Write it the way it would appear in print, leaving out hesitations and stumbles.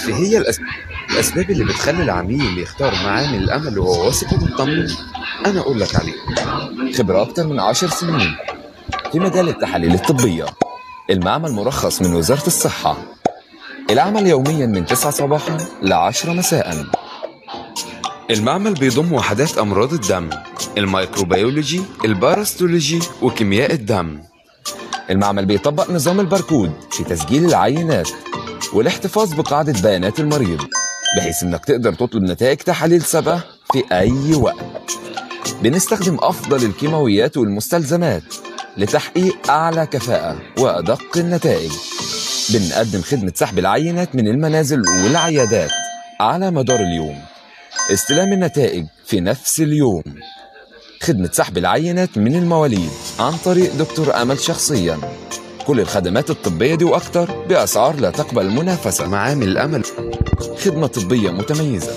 إيه هي الأسباب اللي بتخلي العميل يختار معامل الأمل وهو واثق ومطمن؟ أنا أقول لك عليه. خبرة أكتر من 10 سنين في مجال التحاليل الطبية. المعمل مرخص من وزارة الصحة. العمل يوميا من 9 صباحا ل 10 مساء. المعمل بيضم وحدات أمراض الدم، الميكروبيولوجي، الباراستولوجي، وكيمياء الدم. المعمل بيطبق نظام الباركود في تسجيل العينات والاحتفاظ بقاعدة بيانات المريض، بحيث انك تقدر تطلب نتائج تحاليل سابقة في اي وقت. بنستخدم افضل الكيماويات والمستلزمات لتحقيق اعلى كفاءة وادق النتائج. بنقدم خدمة سحب العينات من المنازل والعيادات على مدار اليوم، استلام النتائج في نفس اليوم. خدمة سحب العينات من المواليد عن طريق دكتور أمل شخصيا. كل الخدمات الطبية دي وأكتر بأسعار لا تقبل المنافسة. معامل الأمل، خدمة طبية متميزة.